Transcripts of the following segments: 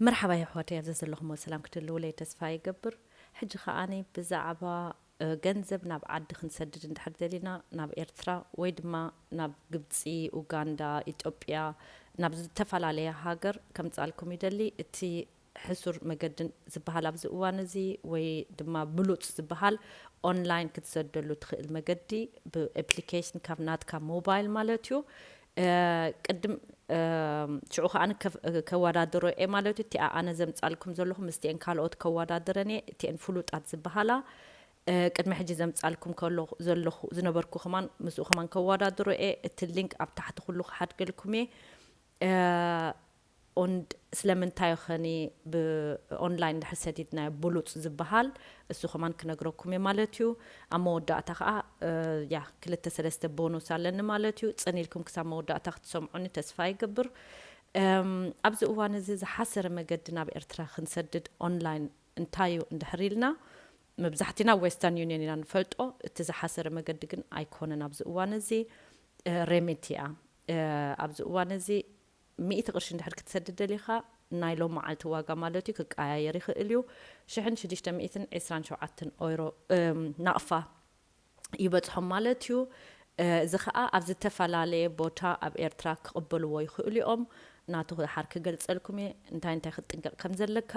መርሓባ የሕዋተይ፣ ኣብዚ ዘለኹሞ ሰላም ክትህልውለይ ተስፋ ይገብር። ሕጂ ከዓኒ ብዛዕባ ገንዘብ ናብ ዓዲ ክንሰድድ እንድሕር ደሊና፣ ናብ ኤርትራ ወይ ድማ ናብ ግብፂ፣ ኡጋንዳ፣ ኢትዮጵያ፣ ናብ ዝተፈላለየ ሃገር ከምፃልኩም ይደሊ። እቲ ሕሱር መገድን ዝበሃል ኣብዚ እዋን እዚ ወይ ድማ ብሉፅ ዝበሃል ኦንላይን ክትሰደሉ ትኽእል መገዲ ብኣፕሊኬሽን ካብ ናትካ ሞባይል ማለት እዩ። ቅድም ሽዑ ከዓ ከወዳድሮ እየ ማለት እዩ። እቲኣ ኣነ ዘምፃልኩም ዘለኹ ምስቲአን ካልኦት ከወዳድረን እየ። እቲአን ፍሉጣት ዝበሃላ ቅድሚ ሕጂ ዘምፃልኩም ከለኹ ዘለኹ ዝነበርኩ ከማን ምስኡ ከማን ከወዳድሮ እየ። እቲ ሊንክ ኣብ ታሕቲ ኩሉ ክሓድገልኩም እየ። ኦንድ ስለምንታይ ኸኒ ብኦንላይን ድሕር ሰዲድናዮ ብሉፅ ዝበሃል እሱ ከማን ክነግረኩም እየ ማለት እዩ። ኣብ መወዳእታ ከዓ ያ ክልተ ሰለስተ ቦኑስ ኣለኒ ማለት እዩ። ፅን ኢልኩም ክሳብ መወዳእታ ክትሰምዑኒ ተስፋ ይገብር። ኣብዚ እዋን እዚ ዝሓሰረ መገዲ ናብ ኤርትራ ክንሰድድ ኦንላይን እንታይ እዩ እንድሕር ኢልና፣ መብዛሕቲና ዌስተርን ዩኒየን ኢና ንፈልጦ። እቲ ዝሓሰረ መገዲ ግን ኣይኮነን። ኣብዚ እዋን እዚ ሬሚት እያ። ኣብዚ እዋን እዚ ሚእቲ ቅርሺ እንድሕር ክትሰድድ ደሊኻ ናይ ሎም መዓልቲ ዋጋ ማለት እዩ ክቀያየር ይኽእል እዩ። ሽሕን ሽዱሽተ ሚእትን ዕስራን ሸውዓተን ኦይሮ ናቕፋ ይበፅሖም ማለት እዩ። እዚ ከዓ ኣብ ዝተፈላለየ ቦታ ኣብ ኤርትራ ክቕበልዎ ይኽእሉ እዮም። ናቱ ድሓር ክገልፀልኩም እየ እንታይ እንታይ ክትጥንቀቕ ከም ዘለካ።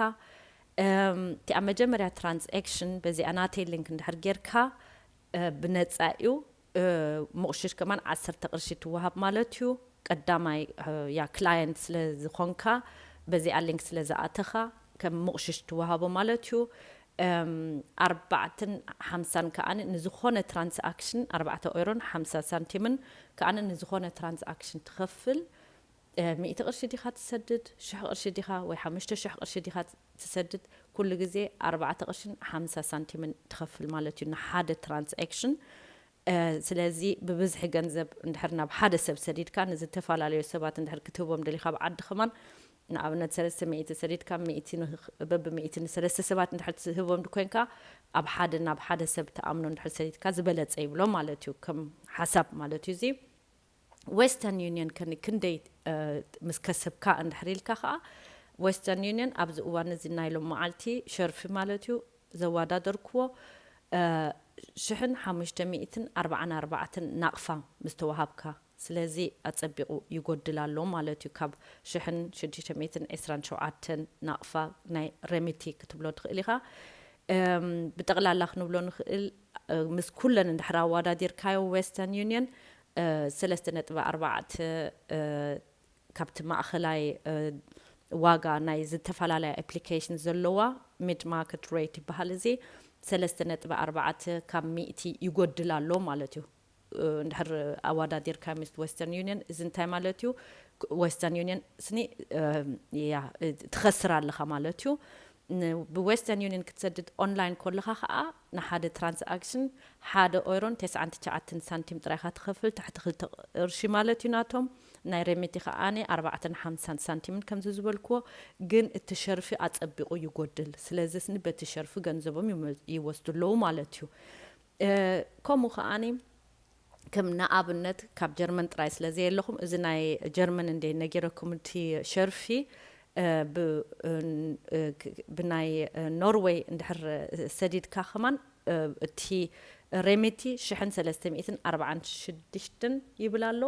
እቲኣ መጀመርያ ትራንዛክሽን በዚኣ ናተይ ሊንክ እንድሕር ጌርካ ብነፃ እዩ። ምቑሽሽ ከማን ዓሰርተ ቅርሺ ትወሃብ ማለት እዩ። ቀዳማይ ያ ክላየንት ስለ ዝኾንካ በዚኣ ሊንክ ስለ ዝኣተኻ ከም ምቑሽሽ ትወሃቦ ማለት እዩ። ኣርባዕትን ሓምሳን ከዓኒ ንዝኾነ ትራንዛክሽን ኣርባዕተ ኦይሮን ሓምሳ ሳንቲምን ከዓኒ ንዝኾነ ትራንዛክሽን ትኸፍል። ሚእቲ ቅርሺ ዲኻ ትሰድድ ሽሕ ቅርሺ ዲኻ ወይ ሓሙሽተ ሽሕ ቅርሺ ዲኻ ትሰድድ ኩሉ ግዜ ኣርባዕተ ቅርሽን ሓምሳ ሳንቲምን ትኸፍል ማለት እዩ ንሓደ ትራንዛክሽን። ስለዚ ብብዝሒ ገንዘብ እንድሕር ናብ ሓደ ሰብ ሰዲድካ ንዝተፈላለዩ ሰባት እንድሕር ክትህቦም ደሊኻ ኣብ ዓዲ ከማን ንኣብነት ሰለስተ ሚእቲ ሰዲድካ በብሚእቲ ንሰለስተ ሰባት እንድሕር ትህቦም ኮይንካ ኣብ ሓደ ናብ ሓደ ሰብ ትኣምኖ እንድሕር ሰዲድካ ዝበለፀ ይብሎ ማለት እዩ ከም ሓሳብ ማለት እዩ እዚ። ዌስተርን ዩኒየን ከኒ ክንደይ ምስ ከሰብካ እንድሕር ኢልካ ከዓ ዌስተርን ዩኒየን ኣብዚ እዋን እዚ ናይ ሎም መዓልቲ ሸርፊ ማለት እዩ ዘወዳደርክዎ ሽሕን ሓሙሽተ ሚእትን ኣርባዓን ኣርባዕተን ናቕፋ ምስ ተዋሃብካ ስለዚ ኣጸቢቑ ይጎድል ኣሎ ማለት እዩ። ካብ ሽሕን ሽዱሽተ ሚእትን ዕስራን ሸውዓተን ናቕፋ ናይ ሬሚቲ ክትብሎ ትኽእል ኢኻ። ብጠቕላላ ክንብሎ ንኽእል ምስ ኩለን እንድሕር ኣወዳዲርካዮ ዌስተርን ዩኒየን ሰለስተ ነጥቢ ኣርባዕተ ካብቲ ማእኸላይ ዋጋ ናይ ዝተፈላለያ ኣፕሊኬሽን ዘለዋ ሚድ ማርኬት ሬት ይበሃል። እዚ ሰለስተ ነጥቢ ኣርባዕተ ካብ ሚእቲ ይጎድል ኣሎ ማለት እዩ። እንድሕር ኣወዳዲርካ ምስ ዌስተርን ዩኒየን እዚ እንታይ ማለት እዩ? ዌስተርን ዩኒየን ስኒ ያ ትኸስር ኣለኻ ማለት እዩ። ብዌስተርን ዩኒየን ክትሰድድ ኦንላይን ከለኻ ከዓ ንሓደ ትራንዛክሽን ሓደ ኦይሮን ተስዓን ትሽዓተን ሳንቲም ጥራይካ ትኸፍል ትሕቲ ክልተ ቅርሺ ማለት እዩ ናቶም። ናይ ሬሚቲ ከዓኒ ኣርባዕተን ሓምሳን ሳንቲምን ከምዚ ዝበልክዎ ግን እቲ ሸርፊ ኣጸቢቑ ይጎድል። ስለዚ ስኒ በቲ ሸርፊ ገንዘቦም ይወስዱ ኣለዉ ማለት እዩ። ከምኡ ከዓኒ ከም ንኣብነት ካብ ጀርመን ጥራይ ስለ ዘየለኹም እዚ ናይ ጀርመን እንደ ነጊረኩም እቲ ሸርፊ ብናይ ኖርወይ እንድሕር ሰዲድካ ከማን እቲ ሬሚቲ ሽሕን ሰለስተ ሚእትን ኣርባዓን ሽዱሽተን ይብል ኣሎ።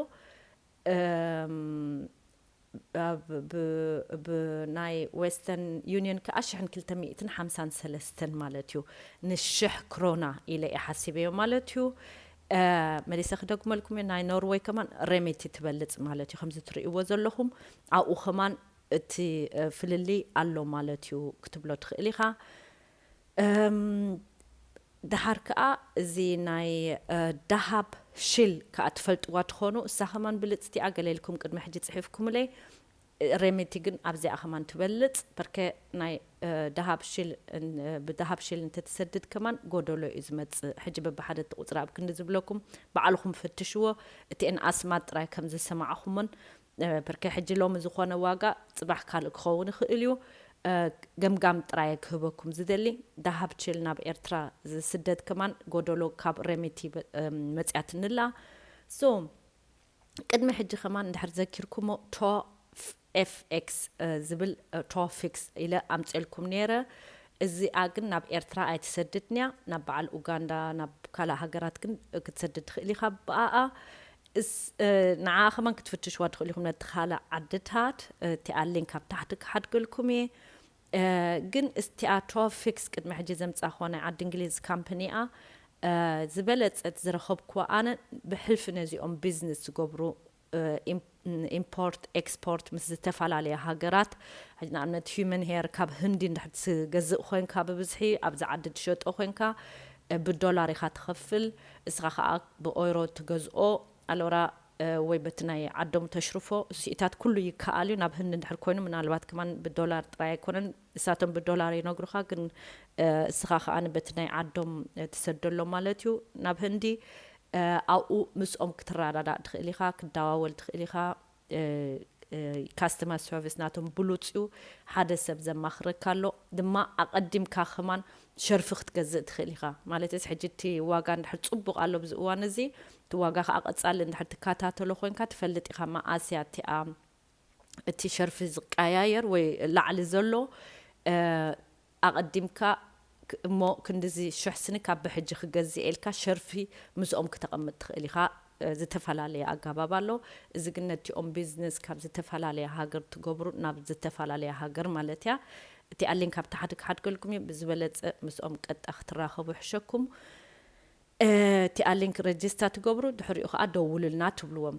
ብናይ ዌስተርን ዩኒየን ከዓ ሽሕን ክልተ ሚእትን ሓምሳን ሰለስተን ማለት እዩ። ንሽሕ ክሮና ኢለ እየ ሓሲበዮ ማለት እዩ። መሊሰ ክደግመልኩም እየ ናይ ኖርወይ ከማን ሬሜቲ ትበልፅ ማለት እዩ ከምዚ ትርእይዎ ዘለኹም ኣብኡ ከማን እቲ ፍልልይ ኣሎ ማለት እዩ ክትብሎ ትኽእል ኢኻ። ደሓር ከዓ እዚ ናይ ዳሃብ ሽል ከዓ ትፈልጥዋ ትኾኑ እሳ ከማን ብልፅቲ ኣገለልኩም ቅድሚ ሕጂ ፅሒፍኩምለይ። ሬሜቲ ግን ኣብዚኣ ከማን ትበልፅ በርከ ናይ ዳሃብ ሽል ብዳሃብ ሽል እንተትሰድድ ከማን ጎደሎ እዩ ዝመፅእ። ሕጂ በብሓደ እቲ ቁፅሪ ኣብ ክንዲ ዝብለኩም ባዕልኹም ፈትሽዎ። እቲአን ኣስማት ጥራይ ከም ዝሰማዕኹምን በርከ ሕጂ ሎሚ ዝኾነ ዋጋ ፅባሕ ካልእ ክኸውን ይኽእል እዩ። ገምጋም ጥራየ ክህበኩም ዝደሊ ዳሃብ ችል ናብ ኤርትራ ዝስደድ ከማን ጎደሎ ካብ ሬሜቲ መፅያትንላ። ሶ ቅድሚ ሕጂ ከማን እንድሕር ዘኪርኩሞ ቶ ኤፍኤክስ ዝብል ቶፊክስ ኢለ ኣምፅኤልኩም ነይረ። እዚኣ ግን ናብ ኤርትራ ኣይትሰድድን እያ። ናብ በዓል ኡጋንዳ፣ ናብ ካልእ ሃገራት ግን ክትሰድድ ትኽእል ኢኻ ብኣኣ። ንዓ ከማን ክትፍትሽዋ ትኽእል ኢኹም ነቲ ካልእ ዓድታት። እቲኣ ሊንክ ኣብ ታሕቲ ክሓድገልኩም እየ። ግን እስቲኣ ቶፊክስ ቅድሚ ሕጂ ዘምፃ ኮ ናይ ዓዲ እንግሊዝ ካምፕኒ እያ ዝበለፀት ዝረኸብኩዋ ኣነ። ብሕልፊ ነዚኦም ቢዝነስ ዝገብሩ ኢምፖርት ኤክስፖርት ምስ ዝተፈላለያ ሃገራት፣ ንኣብነት ሂመን ሄር ካብ ህንዲ እንድሕር ትገዝእ ኮንካ ብብዝሒ ኣብዚ ዓዲ ትሸጦ ኮንካ ብዶላር ኢኻ ትኸፍል። እስኻ ከዓ ብኦይሮ ትገዝኦ ኣሎራ ወይ በቲ ናይ ዓዶም ተሽርፎ ስኢታት ኩሉ ይከኣል እዩ። ናብ ህንዲ እንድሕር ኮይኑ ምናልባት ከማን ብዶላር ጥራይ ኣይኮነን፣ እሳቶም ብዶላር ይነግሩኻ፣ ግን እስኻ ከዓ በቲ ናይ ዓዶም ትሰደሎም ማለት እዩ ናብ ህንዲ። ኣብኡ ምስኦም ክትረዳዳእ ትኽእል ኢኻ፣ ክደዋወል ትኽእል ኢኻ። ካስተመር ሰርቪስ ናቶም ብሉፅ እዩ። ሓደ ሰብ ዘማኽረካ ኣሎ ድማ ኣቐዲምካ ከማን ሸርፊ ክትገዝእ ትኽእል ኢኻ። ማለት እዚ ሕጂ እቲ ዋጋ እንድሕር ፅቡቕ ኣሎ ብዚ እዋን እዚ፣ እቲ ዋጋ ከዓ ቀፃሊ እንድሕር ትከታተሎ ኮይንካ ትፈልጥ ኢኻ። መኣስያ እቲኣ እቲ ሸርፊ ዝቀያየር ወይ ላዕሊ ዘሎ ኣቐዲምካ እሞ ክንድዚ ሽሕ ስኒ ካብ ብሕጂ ክገዝእ ኢልካ ሸርፊ ምስኦም ክተቐምጥ ትኽእል ኢኻ። ዝተፈላለየ ኣገባብ ኣሎ። እዚ ግን ነቲኦም ቢዝነስ ካብ ዝተፈላለየ ሃገር ትገብሩ ናብ ዝተፈላለየ ሃገር ማለት እያ። እቲኣ ሊንክ ኣብ ታሕቲ ክሓድገልኩም እዩ። ብዝበለፀ ምስኦም ቀጥታ ክትራኸቡ ይሕሸኩም። እቲኣ ሊንክ ረጅስታ ትገብሩ፣ ድሕሪኡ ከዓ ደውሉልና ትብልዎም።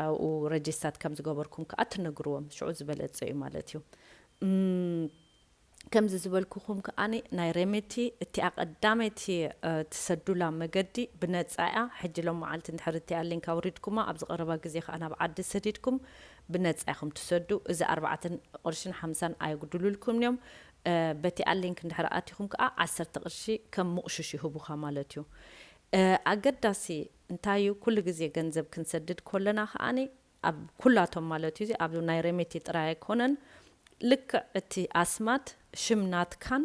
ኣብኡ ረጅስታት ከም ዝገበርኩም ከዓ ትነግርዎም። ሽዑ ዝበለፀ እዩ ማለት እዩ። ከምዚ ዝበልኩኹም ከዓኒ ናይ ሬሚቲ እቲኣ ቀዳመይቲ ትሰዱላ መገዲ ብነፃ እያ። ሕጂ ሎም መዓልቲ እንድሕር እቲኣ ሊንክ ኣውሪድኩማ ኣብዚ ቀረባ ግዜ ከዓ ናብ ዓዲ ሰዲድኩም ብነፃ ኢኹም ትሰዱ። እዚ ኣርባዕተን ቅርሽን ሓምሳን ኣየጉድሉልኩም እዮም። በቲኣ ሊንክ እንድሕር ኣቲኹም ከዓ ዓሰርተ ቅርሺ ከም ምቑሽሽ ይህቡኻ ማለት እዩ። ኣገዳሲ እንታይ እዩ፣ ኩሉ ግዜ ገንዘብ ክንሰድድ ከለና ከዓኒ ኣብ ኩላቶም ማለት እዩ፣ ኣብ ናይ ሬሚቲ ጥራይ ኣይኮነን፣ ልክዕ እቲ ኣስማት ሽም ናትካን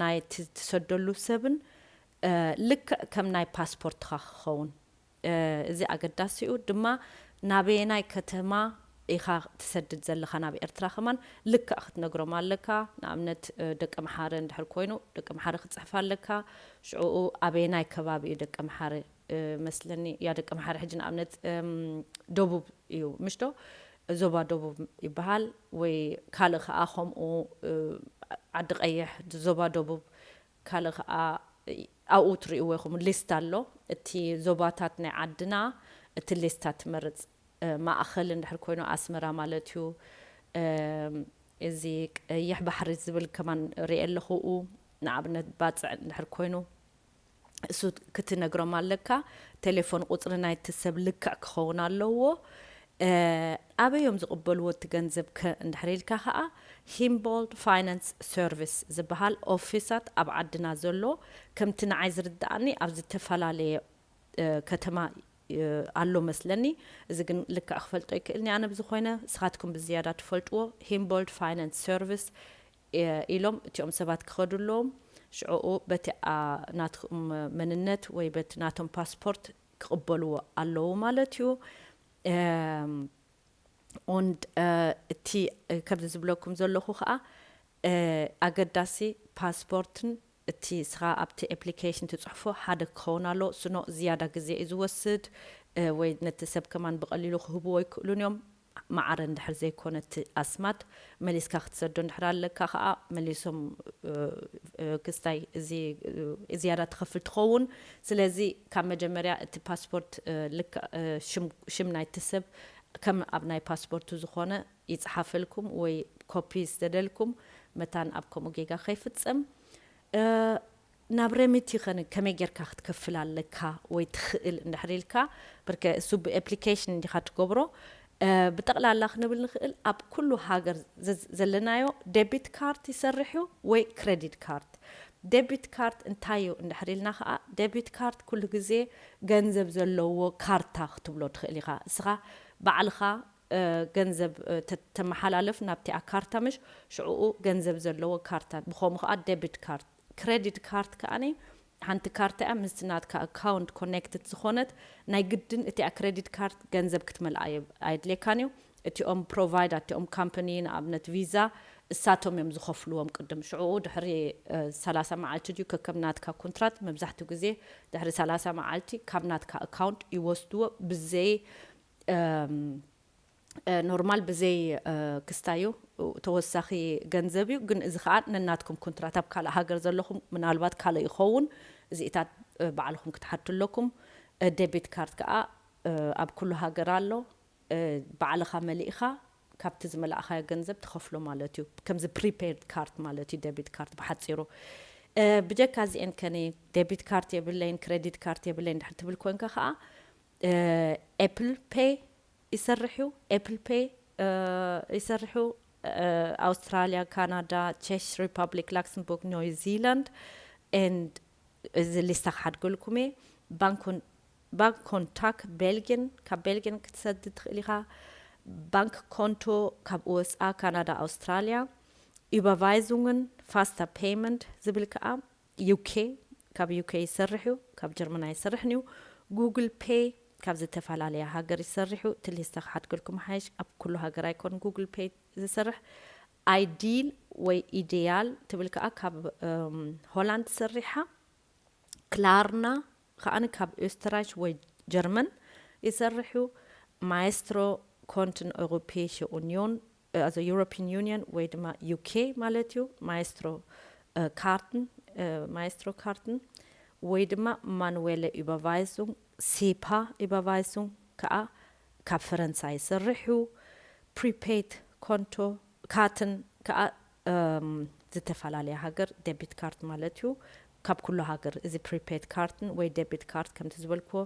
ናይ ትሰደሉ ሰብን ልክዕ ከም ናይ ፓስፖርትኻ ክኸውን። እዚ ኣገዳሲኡ ድማ ናበየናይ ከተማ ኢኻ ትሰድድ ዘለኻ ናብ ኤርትራ ከማን ልክዕ ክትነግሮም ኣለካ። ንኣብነት ደቂ መሓረ እንድሕር ኮይኑ ደቂ መሓረ ክትፅሕፍ ኣለካ። ሽዕኡ ኣበየናይ ከባቢ እዩ ደቂ መሓረ መስለኒ እያ ደቂ መሓረ ሕጂ ንኣብነት ደቡብ እዩ ምሽዶ ዞባ ደቡብ ይበሃል ወይ ካልእ ከዓ ከምኡ ዓዲ ቀይሕ ዞባ ደቡብ ካልእ ከዓ ኣብኡ ትርእይዎ ኢኹም ሊስት ኣሎ። እቲ ዞባታት ናይ ዓድና እቲ ሊስታ ትመርፅ። ማእኸል እንድሕር ኮይኑ ኣስመራ ማለት እዩ። እዚ ቀይሕ ባሕሪ ዝብል ከማን ርኢ ኣለኹ። ንኣብነት ባፅዕ እንድሕር ኮይኑ እሱ ክትነግሮም ኣለካ። ቴሌፎን ቁፅሪ ናይቲ ሰብ ልክዕ ክኸውን ኣለዎ። ኣበዮም ዝቕበልዎ እቲ ገንዘብ ከ እንድሕር ኢልካ ከዓ ሂምቦልድ ፋይናንስ ሰርቪስ ዝበሃል ኦፊሳት ኣብ ዓድና ዘሎ ከምቲ ንዓይ ዝርድኣኒ ኣብ ዝተፈላለየ ከተማ ኣሎ መስለኒ። እዚ ግን ልክዕ ክፈልጦ ይክእልኒ ኣነ ብዝኮይነ ንስኻትኩም ብዝያዳ ትፈልጥዎ ሂምቦልድ ፋይናንስ ሰርቪስ ኢሎም እቲኦም ሰባት ክኸዱ ኣለዎም። ሽዕኡ በቲ ናትኩም መንነት ወይ በቲ ናቶም ፓስፖርት ክቕበልዎ ኣለዉ ማለት እዩ። ኦንድ እቲ ከምዚ ዝብለኩም ዘለኹ ከዓ ኣገዳሲ ፓስፖርትን እቲ ስኻ ኣብቲ ኣፕሊኬሽን ትፅሕፎ ሓደ ክኸውን ኣለዎ። ስኖ ዝያዳ ግዜ እዩ ዝወስድ ወይ ነቲ ሰብ ከማን ብቐሊሉ ክህብዎ ይክእሉን እዮም። ማዕረ እንድሕር ዘይኮነ እቲ ኣስማት መሊስካ ክትሰዶ እንድሕር ኣለካ ከዓ መሊሶም ክስታይ እዚ ዝያዳ ትኸፍል ትኸውን። ስለዚ ካብ መጀመርያ እቲ ፓስፖርት ልክዕ ሽም ናይቲ ሰብ ከም ኣብ ናይ ፓስፖርቱ ዝኾነ ይፅሓፈልኩም ወይ ኮፒ ዝተደልኩም መታን ኣብ ከምኡ ጌጋ ከይፍፀም። ናብ ሬሚቲ ኸን ከመይ ጌርካ ክትከፍል ኣለካ ወይ ትኽእል እንድሕር ኢልካ ብርከ እሱ ብኣፕሊኬሽን እንዲኻ ትገብሮ። ብጠቕላላ ክንብል ንኽእል ኣብ ኩሉ ሃገር ዘለናዮ ዴቢት ካርድ ይሰርሕ እዩ ወይ ክሬዲት ካርድ። ዴቢት ካርድ እንታይ እዩ እንድሕር ኢልና ከዓ ዴቢት ካርድ ኩሉ ግዜ ገንዘብ ዘለዎ ካርታ ክትብሎ ትኽእል ኢኻ። እስኻ ባዕልኻ ገንዘብ ተመሓላልፍ ናብቲኣ ካርታ ምሽ ሽዕኡ ገንዘብ ዘለዎ ካርታ ብኸምኡ ከዓ ዴቢት ካርድ። ክሬዲት ካርድ ከዓኒ ሓንቲ ካርታ እያ ምስቲ ናትካ ኣካውንት ኮኔክትድ ዝኾነት ናይ ግድን እቲኣ ክሬዲት ካርድ ገንዘብ ክትመልኣ ኣየድልየካን እዩ። እቲኦም ፕሮቫይድ እቲኦም ካምፓኒ ንኣብነት ቪዛ እሳቶም እዮም ዝኸፍልዎም ቅድም ሽዑ ድሕሪ ሰላሳ መዓልቲ ድዩ ከከም ናትካ ኮንትራት መብዛሕትኡ ግዜ ድሕሪ ሰላሳ መዓልቲ ካብ ናትካ ኣካውንት ይወስድዎ ብዘይ ኖርማል ብዘይ ክስታዩ ተወሳኺ ገንዘብ እዩ ግን እዚ ከዓ ነናትኩም ኮንትራት ኣብ ካልእ ሃገር ዘለኹም ምናልባት ካልእ ይኸውን እዚኢታት ባዕልኹም ክትሓቱ ኣለኩም። ዴቢት ካርድ ከዓ ኣብ ኩሉ ሃገር ኣሎ። ባዕልኻ መሊእኻ ካብቲ ዝመላእኻዮ ገንዘብ ትኸፍሎ ማለት እዩ። ከምዚ ፕሪፔድ ካርድ ማለት እዩ ዴቢት ካርድ ብሓፂሩ። ብጀካ እዚኤን ከነ ዴቢት ካርድ የብለይን ክሬዲት ካርድ የብለይን ድሕር ትብል ኮንካ ከዓ ኤፕል ፔይ ይሰርሕ እዩ። ኤፕል ፔይ ይሰርሕ እዩ። ኣውስትራሊያ፣ ካናዳ፣ ቼክ ሪፐብሊክ፣ ላክሰምቡርግ፣ ኒው ዚላንድ ኤንድ እዚ ሊስታ ክሓድገልኩም እየ። ባንኮን ባንክ ኮንታክት ቤልጅን ካብ ቤልጅን ክትሰድ ትኽእል ኢኻ። ባንክ ኮንቶ ካብ ኡኤስኣ፣ ካናዳ፣ ኣውስትራሊያ፣ ዩበቫይዙንግን ፋስታ ፔይመንት ዝብል ከዓ ዩኬ ካብ ዩኬ ይሰርሕ እዩ፣ ካብ ጀርመን ኣይሰርሕን እዩ። ጉግል ፔይ ካብ ዝተፈላለያ ሃገር ይሰርሕ እዩ። እቲ ሊስታ ክሓድገልኩም ሓይሽ ኣብ ኩሉ ሃገር ኣይኮን ጉግል ፔይ ዝሰርሕ። ኣይዲል ወይ ኢዲያል ትብል ከዓ ካብ ሆላንድ ሰሪሓ ክላርና ከዓኒ ካብ ኦስትራይች ወይ ጀርመን ይሰርሕ እዩ። ማኤስትሮ ኮንትን ኤውሮፔሽ ኡኒዮን ኣዞ ዩሮፒን ዩኒየን ወይ ድማ ዩኬ ማለት እዩ። ማኤስትሮ ካርትን ማኤስትሮ ካርትን ወይ ድማ ማኑዌለ ዩበቫይሱንግ ሲፓ ዩበቫይሱንግ ከዓ ካብ ፈረንሳ ይሰርሕ እዩ። ፕሪፔድ ኮንቶ ካትን ከዓ ዝተፈላለያ ሃገር ዴቢት ካርድ ማለት እዩ። ካብ ኩሉ ሃገር እዚ ፕሪፔድ ካርድን ወይ ዴቢት ካርድ ከምቲ ዝበልክዎ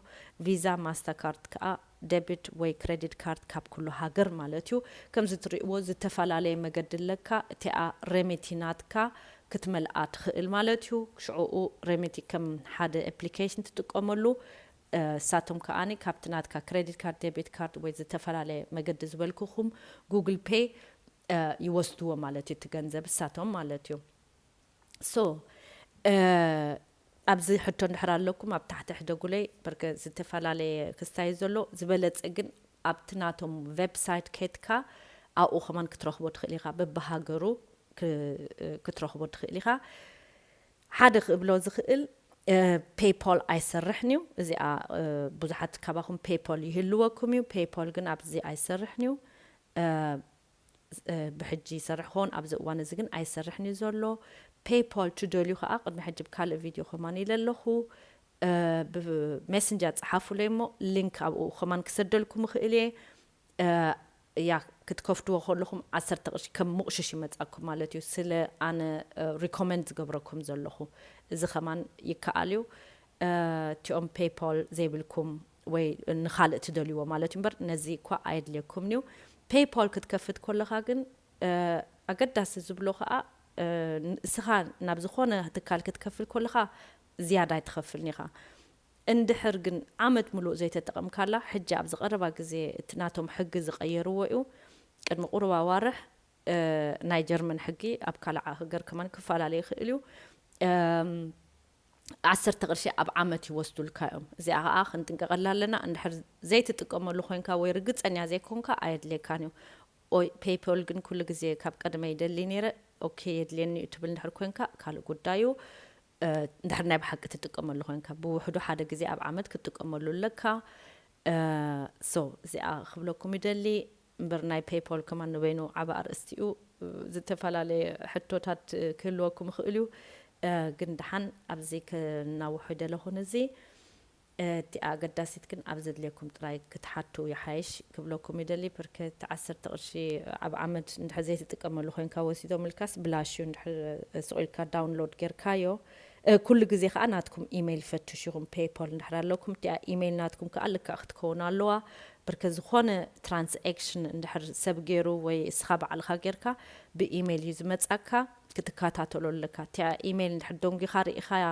ቪዛ ማስተር ካርድ ከዓ ዴቢት ወይ ክሬዲት ካርድ ካብ ኩሉ ሃገር ማለት እዩ። ከምዚ ትሪእዎ ዝተፈላለየ መገዲ ኣለካ። እቲኣ ሬሜቲ ናትካ ክትመልኣ ትኽእል ማለት እዩ። ሽዕኡ ሬሜቲ ከም ሓደ ኣፕሊኬሽን ትጥቀመሉ። እሳቶም ከዓኒ ካብቲ ናትካ ክሬዲት ካርድ ዴቢት ካርድ ወይ ዝተፈላለየ መገዲ ዝበልክኹም ጉግል ፔይ ይወስድዎ ማለት እዩ። እቲ ገንዘብ እሳቶም ማለት እዩ። ሶ ኣብዚ ሕቶ እንድሕር ኣለኩም ኣብ ታሕቲ ሕደጉለይ በርከ ዝተፈላለየ ክስታይ ዘሎ ዝበለፀ ግን ኣብቲ ናቶም ዌብሳይት ከትካ ኣብኡ ከማን ክትረኽቦ ትኽእል ኢኻ። በብሃገሩ ክትረኽቦ ትኽእል ኢኻ። ሓደ ክእብሎ ዝኽእል ፔይፖል ኣይሰርሕን እዩ። እዚኣ ብዙሓት ካባኹም ፔይፖል ይህልወኩም እዩ። ፔይፖል ግን ኣብዚ ኣይሰርሕን እዩ። ብሕጂ ይሰርሕ ክኸውን ኣብዚ እዋን እዚ ግን ኣይሰርሕን እዩ ዘሎ። ፔይፖል ትደልዩ ከዓ ቅድሚ ሕጂ ብካልእ ቪድዮ ከማን ኢለ ኣለኹ። ብሜሰንጀር ፀሓፉለይ እሞ ሊንክ ኣብኡ ከማን ክሰደልኩም ይኽእል እየ። ያ ክትከፍትዎ ከለኹም ዓሰርተ ቅርሺ ከም ምቑሽሽ ይመፃኩም ማለት እዩ። ስለ ኣነ ሪኮመንድ ዝገብረኩም ዘለኹ እዚ ከማን ይከኣል እዩ። እቲኦም ፔይፖል ዘይብልኩም ወይ ንኻልእ ትደልይዎ ማለት እዩ እምበር ነዚ እኳ ኣየድልየኩምን እዩ። ፔይፖል ክትከፍት ከለኻ ግን ኣገዳሲ ዝብሎ ከዓ እስኻ ናብ ዝኾነ ትካል ክትከፍል ከለኻ ዝያዳ ኣይትኸፍልን ኢኻ። እንድሕር ግን ዓመት ምሉእ ዘይተጠቐምካላ ሕጂ ኣብ ዝቐረባ ግዜ እቲ ናቶም ሕጊ ዝቐየርዎ እዩ። ቅድሚ ቁሩብ ኣዋርሕ ናይ ጀርመን ሕጊ ኣብ ካልእ ሃገር ከማን ክፈላለ ይኽእል እዩ። ዓሰርተ ቅርሺ ኣብ ዓመት ይወስዱልካ እዮም። እዚኣ ከዓ ክንጥንቀቐላ ኣለና። እንድሕር ዘይትጥቀመሉ ኮይንካ ወይ ርግፀኛ ዘይኮንካ ኣየድልየካን እዩ። ኦይ ፔይፖል ግን ኩሉ ግዜ ካብ ቀደመ ይደሊ ነይረ ኦኬ የድልየኒ እዩ ትብል እንድሕር ኮይንካ ካልእ ጉዳዩ። እንድሕር ናይ ብሓቂ ትጥቀመሉ ኮይንካ ብውሕዱ ሓደ ግዜ ኣብ ዓመት ክትጥቀመሉ ኣለካ። ሶ እዚኣ ክብለኩም ይደሊ እምበር ናይ ፔይፖል ከማን ንበይኑ ዓቢ ኣርእስቲ እዩ። ዝተፈላለየ ሕቶታት ክህልወኩም ይኽእል እዩ። ግን ደሓን ኣብዚ ክናውሖ ይደለኹ ነዚ እቲ ኣገዳሲት ግን ኣብ ዘድልየኩም ጥራይ ክትሓቱ ይሓይሽ ክብለኩም ይደሊ። ብርከት ዓሰርተ ቅርሺ ኣብ ዓመት እንድሕር ዘይትጥቀመሉ ኮይንካ ወሲዶምልካስ ብላሽ እዩ። እንድሕር ስቕ ኢልካ ዳውንሎድ ጌርካዮ ኩሉ ግዜ ከዓ ናትኩም ኢሜይል ፈትሹ ኢኹም። ፔይፖል እንድሕር ኣለኩም እቲኣ ኢሜይል ናትኩም ከዓ ልክዕ ክትከውን ኣለዋ። ብርከ ዝኾነ ትራንስኣክሽን እንድሕር ሰብ ገይሩ ወይ እስኻ ባዕልኻ ጌርካ ብኢሜይል እዩ ዝመፃካ ክትከታተሎ ኣለካ። እቲኣ ኢሜይል እንድሕር ደንጊኻ ርኢኻያ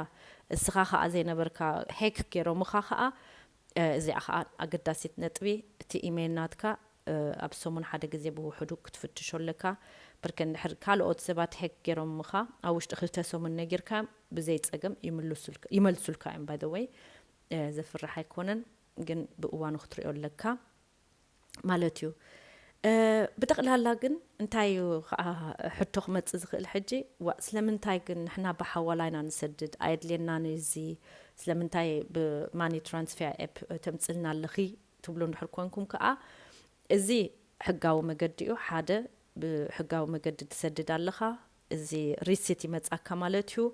እስኻ ከዓ ዘይነበርካ ሄክ ገይሮምኻ ከዓ እዚኣ ከዓ ኣገዳሲት ነጥቢ እቲ ኢሜይል ናትካ ኣብ ሰሙን ሓደ ግዜ ብውሕዱ ክትፍትሾ ኣለካ። ብርከ እንድሕር ካልኦት ሰባት ሄክ ገይሮምኻ ኣብ ውሽጢ ክልተ ሰሙን ነጊርካ ብዘይ ፀገም ይምልሱልካ- ይመልሱልካ እዮም። ባይ ወይ ዘፍርሕ ኣይኮነን ግን ብእዋኑ ክትሪኦ ኣለካ ማለት እዩ። ብጠቕላላ ግን እንታይ እዩ ከዓ ሕቶ ክመፅእ ዝኽእል ሕጂ? ዋ ስለምንታይ ግን ንሕና ብሓዋላ ኢና ንሰድድ? ኣየድልየናን እዚ? ስለምንታይ ብማኒ ትራንስፌር ኤፕ ተምፅልና ኣለኺ ትብሉ እንድሕር ኮንኩም ከዓ፣ እዚ ሕጋዊ መገዲ እዩ። ሓደ፣ ብሕጋዊ መገዲ ትሰድድ ኣለኻ። እዚ ሪሲት ይመጻካ ማለት እዩ።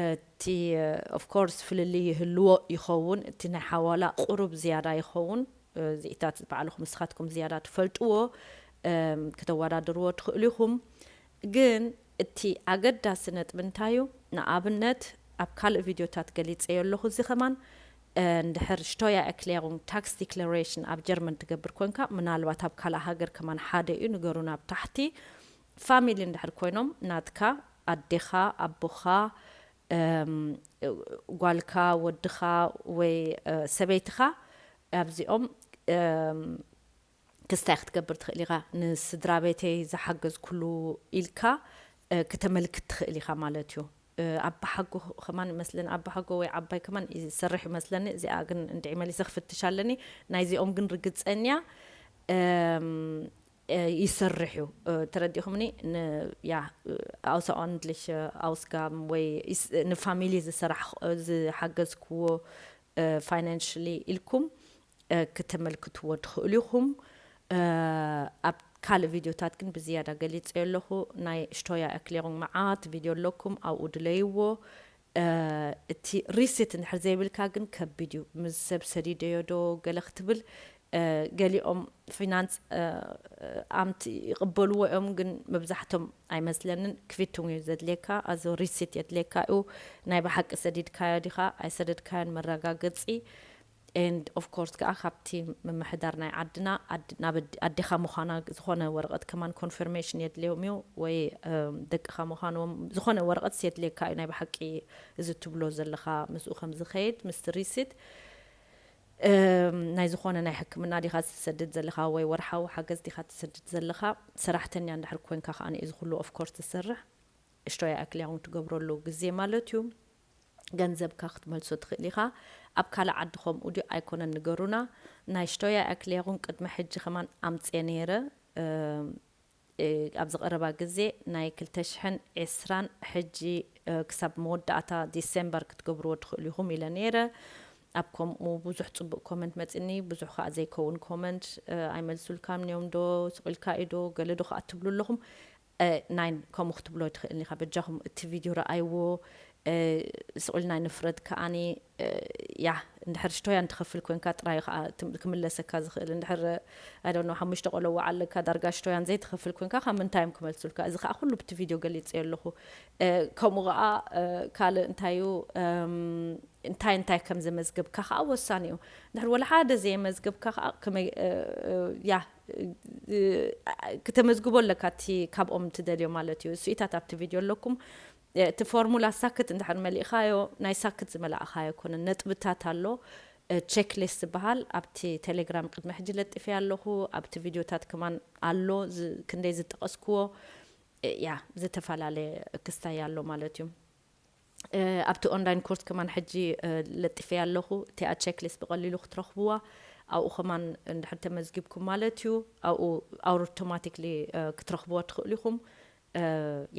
እቲ ኦፍኮርስ ፍልልይ ይህልዎ ይኸውን። እቲ ናይ ሓዋላ ቁሩብ ዝያዳ ይኸውን። እዚኢታት ባዕልኹም ንስኻትኩም ዝያዳ ትፈልጥዎ፣ እም፣ ከተወዳድርዎ ትኽእሉ ኢኹም። ግን እቲ ኣገዳሲ ነጥቢ እንታይ እዩ? ንኣብነት ኣብ ካልእ ቪድዮታት ገሊጸዮ ኣለኹ። እዚ ከማን እንድሕር ሽቶያ ኤክሌሩንግ ታክስ ዲክለሬሽን ኣብ ጀርመን ትገብር ኮንካ፣ ምናልባት ኣብ ካልእ ሃገር ከማን ሓደ እዩ፣ ንገሩና ኣብ ታሕቲ። ፋሚሊ እንድሕር ኮይኖም፣ ናትካ ኣዴኻ፣ ኣቦኻ፣ እም፣ ጓልካ፣ ወድኻ ወይ ሰበይትኻ ኣብዚኦም ክስታይ ክትገብር ትኽእል ኢኻ። ንስድራ ቤተይ ዝሓገዝኩሉ ኢልካ ክተመልክት ትኽእል ኢኻ ማለት እዩ። ኣባሓጎ ከማን ይመስለኒ፣ ኣባሓጎ ወይ ዓባይ ከማን ይሰርሕ ይመስለኒ። እዚኣ ግን እንድዒ መሊሰ ክፍትሽ ኣለኒ። ናይዚኦም ግን ርግፀኛ ይሰርሕ እዩ። ተረዲኹምኒ? ያ፣ ኣውሰኦንድሊሽ ኣውስጋም ወይ ንፋሚሊ ዝሰራሕ ዝሓገዝክዎ ፋይናንሽሊ ኢልኩም ክተመልክትዎ ትኽእሉ ኢኹም። ኣብ ካልእ ቪድዮታት ግን ብዝያዳ ገሊጸዮ ኣለኹ። ናይ ሽቶያ ኤክሌሩንግ መዓት ቪድዮ ኣለኩም፣ ኣብኡ ድለይዎ። እቲ ሪሲት እንድሕር ዘይብልካ ግን ከቢድ እዩ። ምስ ሰብ ሰዲደዮ ዶ ገለ ክትብል፣ ገሊኦም ፊናንስ ኣምት ይቕበልዎ እዮም፣ ግን መብዛሕቶም ኣይመስለንን። ክቪቱንግ እዩ ዘድልየካ፣ ኣዞ ሪሲት የድልየካ እዩ። ናይ ብሓቂ ሰዲድካዮ ዲኻ ኣይሰደድካዮን መረጋገጺ። And of course ከዓ ካብቲ ምምሕዳር ናይ ዓድና ኣድ-፣ ናብ ኣድ-፣ ኣዴኻ ምዃና ዝኾነ ወረቐት ከማን ኮንፈርሜሽን የድልዮም እዩ፣ ወይ ደቅኻ ምዃኖም ዝኾነ ወረቐት የድልየካ እዩ። ናይ ብሓቂ እዚ ትብሎ ዘለኻ ምስኡ ከም ዝኸይድ ምስቲ ሪሲት ናይ ዝኾነ ናይ ሕክምና ዲኻ ትሰድድ ዘለኻ ወይ ወርሓዊ ሓገዝ ዲኻ ትሰድድ ዘለኻ? ሰራሕተኛ እንድሕር ኮንካ ከዓ እዚ ኩሉ ኦፍኮርስ ትሰርሕ። እሽቶያ ኣክሊያውን ትገብረሉ ግዜ ማለት እዩ። ገንዘብካ ክትመልሶ ትኽእል ኢኻ። ኣብ ካልእ ዓዲ ከምኡ ድዩ ኣይኮነን ንገሩና። ናይ ሽቶያ ኣክሊያውን ቅድሚ ሕጂ ከማን ኣምፅየ ነይረ። ኣብዚ ቀረባ ግዜ ናይ ክልተ ሽሕን ዕስራን ሕጂ ክሳብ መወዳእታ ዲሴምበር ክትገብርዎ ትኽእሉ ኢኹም ኢለ ነይረ። ኣብ ከምኡ ብዙሕ ፅቡቅ ኮመንት መፅኒ፣ ብዙሕ ከዓ ዘይከውን ኮመንት። ኣይመልሱልካን እዮም ዶ፣ ስቕ ኢልካ እዩ ዶ፣ ገለ ዶ ከዓ ትብሉ ኣለኹም። ናይን ከምኡ ክትብሎ ትኽእል ኢኻ። በጃኹም እቲ ቪድዮ ረኣይዎ። ስቕ ኢልና ንፍረድ ከኣኒ። ያ፣ እንድሕር ሽቶያ እንትኸፍል ኮንካ ጥራይ ከዓ ክምለሰካ ዝኽእል። እንድሕር ኣይ ዶንት ኖ ሓሙሽተ ቆሎ ወዓል ኣለካ፣ ዳርጋ ሽቶያን ዘይትኸፍል ኮንካ ካብ ምንታይ እዮም ክመልሱልካ? እዚ ከዓ ኩሉ ብቲ ቪድዮ ገሊፀዮ ኣለኹ። ከምኡ ከዓ ካልእ እንታይ እዩ፣ እንታይ እንታይ ከም ዘመዝገብካ ከዓ ወሳኒ እዩ። እንድሕር ወላ ሓደ ዘየመዝገብካ ከዓ ከመይ፣ ያ፣ ክተመዝግቦ ኣለካ እቲ ካብኦም ትደልዮ ማለት እዩ። ስኢታት ኣብቲ ቪድዮ ኣለኩም። እቲ ፎርሙላ ሳክት እንድሕር መሊእኻዮ፣ ናይ ሳክት ዝመላእኻዮ ኣይኮነን፣ ነጥብታት ኣሎ። ቸክሊስት ዝበሃል ኣብቲ ቴሌግራም ቅድሚ ሕጂ ለጢፈ ኣለኹ። ኣብቲ ቪድዮታት ከማን ኣሎ፣ ዝ-፣ ክንደይ ዝጠቐስክዎ፣ ያ፣ ዝተፈላለየ ክስታይ ኣሎ ማለት እዩ። ኣብቲ ኦንላይን ኮርስ ከማን ሕጂ ለጢፈ ኣለኹ። እቲኣ ቸክሊስት ብቐሊሉ ክትረኽብዋ፣ ኣብኡ ከማን እንድሕር ተመዝጊብኩም ማለት እዩ፣ ኣብኡ ኣውቶማቲክሊ ክትረኽብዎ ትኽእሉ ኢኹም።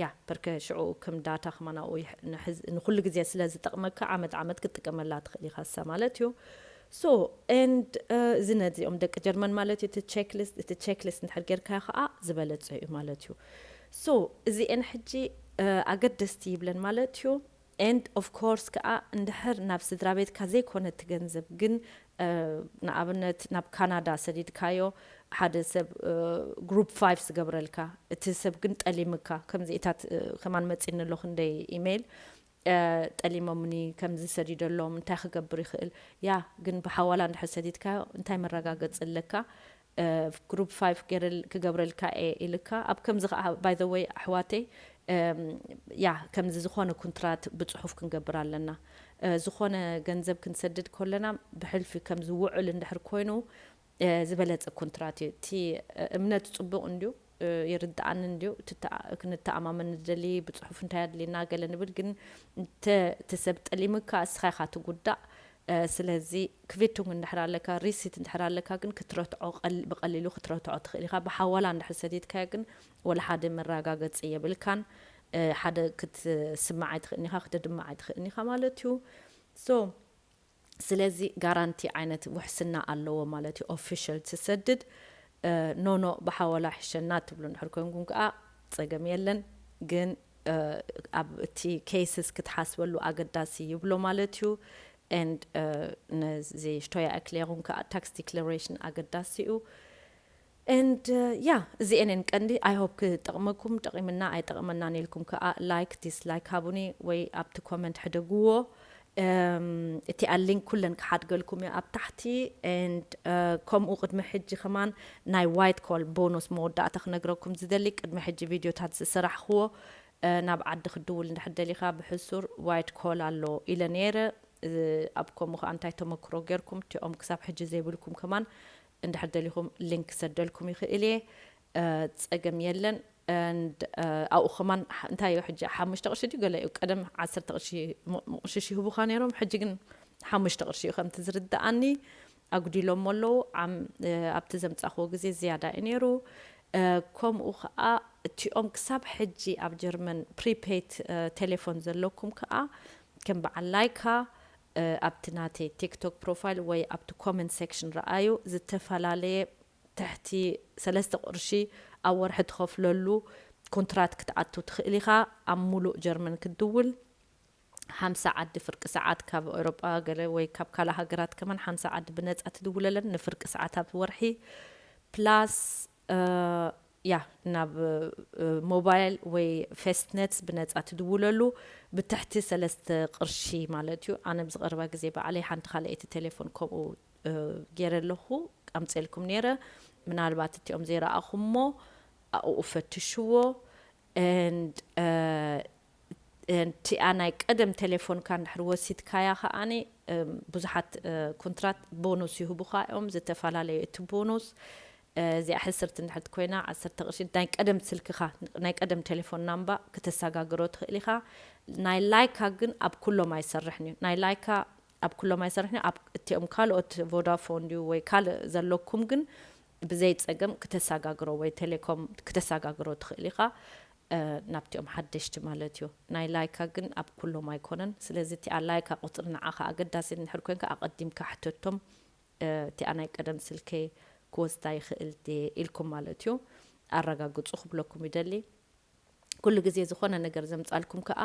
ያ፣ በርከ ሽዑ ከም ዳታ ከማን ኣብኡ ይሕ-፣ ንሕዝ-፣ ንኹሉ ግዜ ስለ ዝጠቕመካ ዓመት ዓመት ክትጥቀመላ ትኽእል ኢኻ እሳ ማለት እዩ። ሶ፣ ኤንድ እዚ ነዚኦም ደቂ ጀርመን ማለት እዩ፣ እቲ ቸክሊስት፣ እቲ ቸክሊስት እንድሕር ጌርካዮ ከዓ ዝበለጸ እዩ ማለት እዩ። ሶ፣ እዚኤን ሕጂ ኣገደስቲ ይብለን ማለት እዩ። ኤንድ ኦፍ ኮርስ ከዓ እንድሕር ናብ ስድራ ቤትካ ዘይኮነ እቲ ገንዘብ ግን፣ ንኣብነት ናብ ካናዳ ሰዲድካዮ፣ ሓደ ሰብ ግሩፕ ፋይቭ ዝገብረልካ፣ እቲ ሰብ ግን ጠሊምካ፣ ከምዚኢታት ከማን መፂኒ ኣሎ ክንደይ ኢሜይል፣ ጠሊሞምኒ፣ ከምዚ ሰዲደሎም፣ እንታይ ክገብር ይኽእል? ያ፣ ግን ብሓዋላ እንድሕር ሰዲድካዮ እንታይ መረጋገፂ ኣለካ? ግሩፕ ፋይቭ ገይረል-፣ ክገብረልካ እየ ኢልካ። ኣብ ከምዚ ከዓ፣ ባይ ዘ ወይ፣ ኣሕዋተይ፣ ያ፣ ከምዚ ዝኾነ ኩንትራት ብፅሑፍ ክንገብር ኣለና። ዝኾነ ገንዘብ ክንሰድድ ከለና ብሕልፊ ከምዚ ውዕል እንድሕር ኮይኑ፣ ዝበለፀ ኩንትራት እዩ። እቲ እምነት ፅቡቅ እንድዩ፣ ይርድኣኒ እንድዩ፣ ትተኣ-፣ ክንተኣማመን ንደሊ፣ ብፅሑፍ እንታይ ኣድልየና ገለ ንብል፣ ግን እንተ እቲ ሰብ ጠሊምካ እስኻ ኢኻ ትጉዳእ። ስለዚ ክቪቱንግ እንድሕር ኣለካ፣ ሪሲት እንድሕር ኣለካ ግን ክትረትዖ ብቀሊሉ ክትረትዖ ትኽእል ኢኻ። ብሓዋላ እንድሕር ሰዲድካዮ ግን ወላ ሓደ መረጋገፂ የብልካን። ሓደ ክትስማዕ ኣይትኽእልን ኢኻ፣ ክትድማዕ ኣይትኽእልን ኢኻ ማለት እዩ። ሶ ስለዚ ጋራንቲ ዓይነት ውሕስና ኣለዎ ማለት እዩ። ኦፊሻል ትሰድድ ኖኖ ብሓወላ ሕሸና ትብሉ እንድሕር ኮይንኩም ከዓ ፀገም የለን። ግን ኣብ እቲ ኬስስ ክትሓስበሉ ኣገዳሲ ይብሎ ማለት እዩ። And ነዚ ሽቶያ እክሌሩን ከዓ ታክስ ዲክለሬሽን ኣገዳሲ እዩ። And ያ እዚኤን ቀንዲ። I hope ክጠቕመኩም፣ ጠቒምና ኣይጠቕመናን ኢልኩም ከዓ ላይክ ዲስላይክ ሃቡኒ ወይ ኣብቲ ኮመንት ሕደግዎ። እቲኣ ሊንክ ኩለን ክሓድገልኩም እየ ኣብ ታሕቲ። And ከምኡ ቅድሚ ሕጂ ከማን ናይ ዋይት ኮል ቦኖስ መወዳእታ ክነግረኩም ዝደሊ፣ ቅድሚ ሕጂ ቪድዮታት ዝሰራሕክዎ ናብ ዓዲ ክድውል እንድሕር ደሊኻ ብሕሱር ዋይት ኮል ኣሎ ኢለ ነይረ። ኣብ ከምኡ ከዓ እንታይ ተመክሮ ጌርኩም እቲኦም ክሳብ ሕጂ ዘይብልኩም ከማን እንድሕር ደሊኹም ሊንክ ክሰደልኩም ይኽእል እየ። ፀገም የለን። And ኣብኡ ከማን እንታይ እዩ ሕጂ ሓሙሽተ ቅርሺ ድዩ ገለ እዩ፣ ቀደም ዓሰርተ ቅርሺ ምቕሽሽ ይህቡኻ ነይሮም፣ ሕጂ ግን ሓሙሽተ ቅርሺ እዩ ከምቲ ዝርድኣኒ። ኣጉዲሎሞ ኣለዉ። ኣብቲ ዘምፃኽዎ ግዜ ዝያዳ እዩ ነይሩ። ከምኡ ከዓ እቲኦም ክሳብ ሕጂ ኣብ ጀርመን ፕሪፔድ ቴሌፎን ዘለኩም ከዓ ከም በዓል ላይካ ኣብቲ ናተይ ቲክቶክ ፕሮፋይል ወይ ኣብቲ ኮመንት ሴክሽን ረኣዩ። ዝተፈላለየ ትሕቲ ሰለስተ ቅርሺ ኣብ ወርሒ ትኸፍለሉ ኮንትራት ክትኣቱ ትኽእል ኢኻ። ኣብ ሙሉእ ጀርመን ክትድውል ሓምሳ ዓዲ ፍርቂ ሰዓት ካብ ኤውሮጳ ገለ ወይ ካብ ካልእ ሃገራት ከማን ሓምሳ ዓዲ ብነጻ ትድውለለን ንፍርቂ ሰዓት ኣብ ወርሒ። ፕላስ ያ ናብ ሞባይል ወይ ፌስትኔት ብነጻ ትድውለሉ ብትሕቲ ሰለስተ ቅርሺ ማለት እዩ። ኣነ ብዝቐረባ ግዜ ባዕለይ ሓንቲ ካልኣይቲ ቴሌፎን ከምኡ ገይረ ኣለኹ፣ ኣምፅኤልኩም ነይረ። ምናልባት እቲኦም ዘይረኣኹሞ ኣብኡ ፈትሽዎ። And እቲኣ ናይ ቀደም ቴሌፎንካ እንድሕር ወሲድካያ ከዓኒ ብዙሓት ኮንትራት ቦኑስ ይህቡኻ እዮም፣ ዝተፈላለየ እቲ ቦኑስ። እዚኣ ሕስርቲ እንድሕር ኮይና ዓሰርተ ቅርሺ ናይ ቀደም ስልክኻ ናይ ቀደም ቴሌፎን ናምባ ክተሰጋግሮ ትኽእል ኢኻ። ናይ ላይካ ግን ኣብ ኩሎም ኣይሰርሕን እዩ። ናይ ላይካ ኣብ ኩሎም ኣይሰርሕን እዩ። ኣብ እቲኦም ካልኦት ቮዳፎን ድዩ ወይ ካልእ ዘለኩም ግን ብዘይ ጸገም ክተሰጋግሮ ወይ ቴሌኮም ክተሰጋግሮ ትኽእል ኢኻ። ናብቲኦም ሓደሽቲ ማለት እዩ። ናይ ላይካ ግን ኣብ ኩሎም ኣይኮነን። ስለዚ እቲኣ ላይካ ቁፅሪ ንዓኻ ኣገዳሲ እንድሕር ኮይንካ ኣቐዲምካ ሕተቶም። እቲኣ ናይ ቀደም ስልከይ ክወስዳ ይኽእል ድየ ኢልኩም ማለት እዩ። ኣረጋግፁ ክብለኩም ይደሊ። ኩሉ ግዜ ዝኾነ ነገር ዘምፃልኩም ከዓ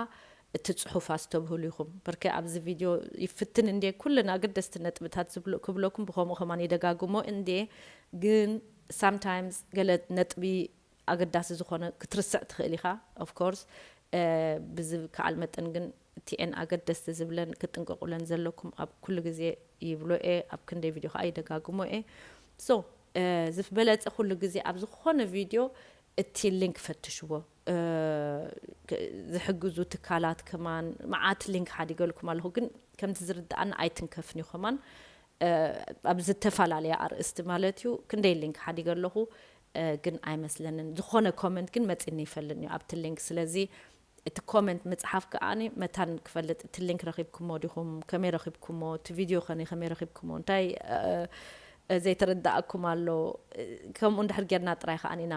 እቲ ፅሑፍ ኣስተብህሉ ኢኹም። በርከ ኣብዚ ቪድዮ ይፍትን እንዴ ኩለን ኣገደስቲ ነጥብታት ክብለኩም ብከምኡ ከማን ይደጋግሞ እንዴ፣ ግን ሳምታይምስ ገለ ነጥቢ ኣገዳሲ ዝኾነ ክትርስዕ ትኽእል ኢኻ። Of course ብዝከዓል መጠን ግን እቲኤን ኣገደስቲ ዝብለን ክትጥንቀቁለን ዘለኩም ኣብ ኩሉ ግዜ ይብሎ እየ፣ ኣብ ክንደይ ቪድዮ ከዓ ይደጋግሞ እየ። So ዝበለፀ ኩሉ ግዜ ኣብ ዝኾነ ቪድዮ እቲ ሊንክ ፈትሽዎ። ዝሕግዙ ትካላት ከማን መዓት ሊንክ ሓዲገልኩም ኣለኹ፣ ግን ከምቲ ዝርድኣና ኣይትንከፍን እዩ ከማን ኣብ ዝተፈላለየ ኣርእስቲ ማለት እዩ። ክንደይ ሊንክ ሓዲገ ኣለኹ ግን ኣይመስለንን ዝኾነ ኮመንት ግን መፂኒ ይፈልን እዩ ኣብቲ ሊንክ። ስለዚ እቲ ኮመንት ምፅሓፍ ከዓኒ መታን ክፈልጥ እቲ ሊንክ ረኺብኩሞ ዲኹም፣ ከመይ ረኺብኩሞ፣ እቲ ቪድዮ ከኒ ከመይ ረኺብኩሞ፣ እንታይ ዘይተረዳእኩም ኣሎ፣ ከምኡ እንድሕር ጌርና ጥራይ ከዓኒ ኢና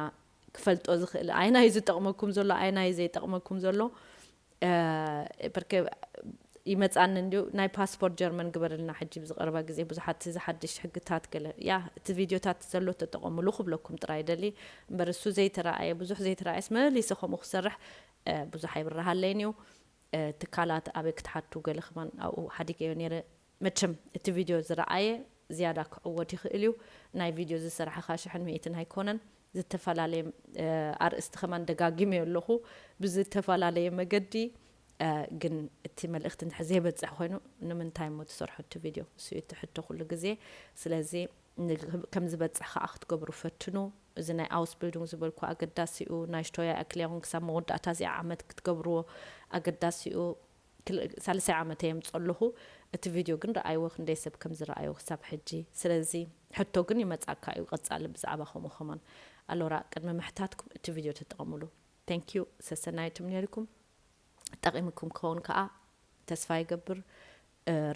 ክፈልጦ ዝኽእል ኣይናይ ዝጠቕመኩም ዘሎ ኣይናይ ዘይጠቕመኩም ዘሎ። በርከ ይመፃኒ እንዲዩ ናይ ፓስፖርት ጀርመን ግበርልና ሕጂ ብዝቐረባ ግዜ ብዙሓት እዚ ሓድሽ ሕግታት ገለ ያ እቲ ቪድዮታት ዘሎ ተጠቐሙሉ ክብለኩም ጥራይ ደሊ እምበር እሱ ዘይተረኣየ ብዙሕ ዘይተረኣየስ መሊሰ ከምኡ ክሰርሕ ብዙሕ ኣይብረሃለይን እዩ። ትካላት ኣበይ ክትሓቱ ገለ ከማን ኣብኡ ሓዲገዮ ነይረ። መቸም እቲ ቪድዮ ዝረኣየ ዝያዳ ክዕወት ይኽእል እዩ። ናይ ቪድዮ ዝሰራሕኻ ሽሕን ሚእትን ኣይኮነን። ዝተፈላለየ ኣርእስቲ ከማን ደጋጊመዮ ኣለኹ ብዝተፈላለየ መገዲ። ግን እቲ መልእኽቲ እንድሕር ዘይበፅሕ ኮይኑ ንምንታይ እሞ ትሰርሖ እቲ ቪድዮ እሱ እዩ እቲ ሕቶ ኩሉ ግዜ። ስለዚ ከም ዝበፅሕ ከዓ ክትገብሩ ፈትኑ። እዚ ናይ ኣውስቢልዱንግ ዝበልኩ ኣገዳሲ እዩ። ናይ ሽቶያ ኣክሊያውን ክሳብ መወዳእታ እዚኣ ዓመት ክትገብርዎ ኣገዳሲ እዩ። ሳልሳይ ዓመት እየ ምፅ ኣለኹ። እቲ ቪድዮ ግን ረኣይዎ ክንደይ ሰብ ከም ዝረኣዮ ክሳብ ሕጂ። ስለዚ ሕቶ ግን ይመፃካ እዩ ቀፃሊ ብዛዕባ ከምኡ ከማን። ኣሎራ ቅድሚ ምሕታትኩም እቲ ቪድዮ ተጠቐሙሉ። Thank you ሰሰናይቱም ነርኩም። ጠቒምኩም ክኸውን ከዓ ተስፋ ይገብር።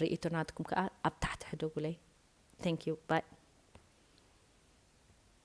ርእይቶ ናትኩም ከዓ ኣብ ታሕቲ ሕደጉለይ። Thank you, bye.